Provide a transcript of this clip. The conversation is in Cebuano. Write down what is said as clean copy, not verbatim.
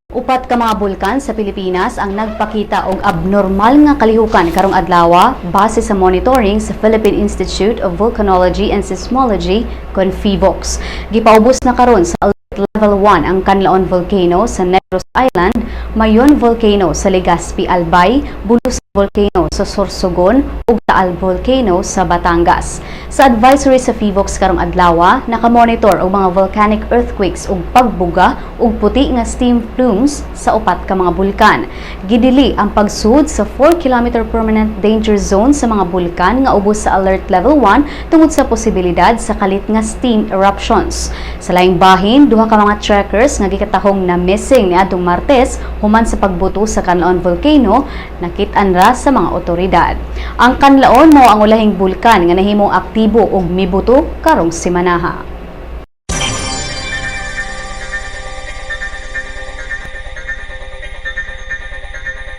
Upat ka mga bulkan sa Pilipinas ang nagpakita og abnormal nga kalihukan karong adlaw base sa monitoring sa Philippine Institute of Volcanology and Seismology kon PHIVOLCS. Gipaubos na karon sa Alert Level 1 ang Kanlaon Volcano sa Negros Island, Mayon Volcano sa Legazpi, Albay, Bulusan Volcano sa Sorsogon ug Taal Volcano sa Batangas. Sa advisory sa PHIVOLCS karong adlaw, nakamonitor og mga volcanic earthquakes ug pagbuga ug puti nga steam plumes sa upat ka mga bulkan. Gidili ang pagsud sa 4-kilometer permanent danger zone sa mga bulkan nga ubos sa Alert Level 1 tungod sa posibilidad sa kalit nga steam eruptions. Sa laing bahin, duha ka mga trekkers nga gikatahong na missing niadtong Martes human sa pagbuto sa Kanlaon Volcano nakit-an ra sa mga otoridad. Ang Kanlaon mao ang ulahing bulkan nga nahimong aktibo ug mibuto karong semanaha.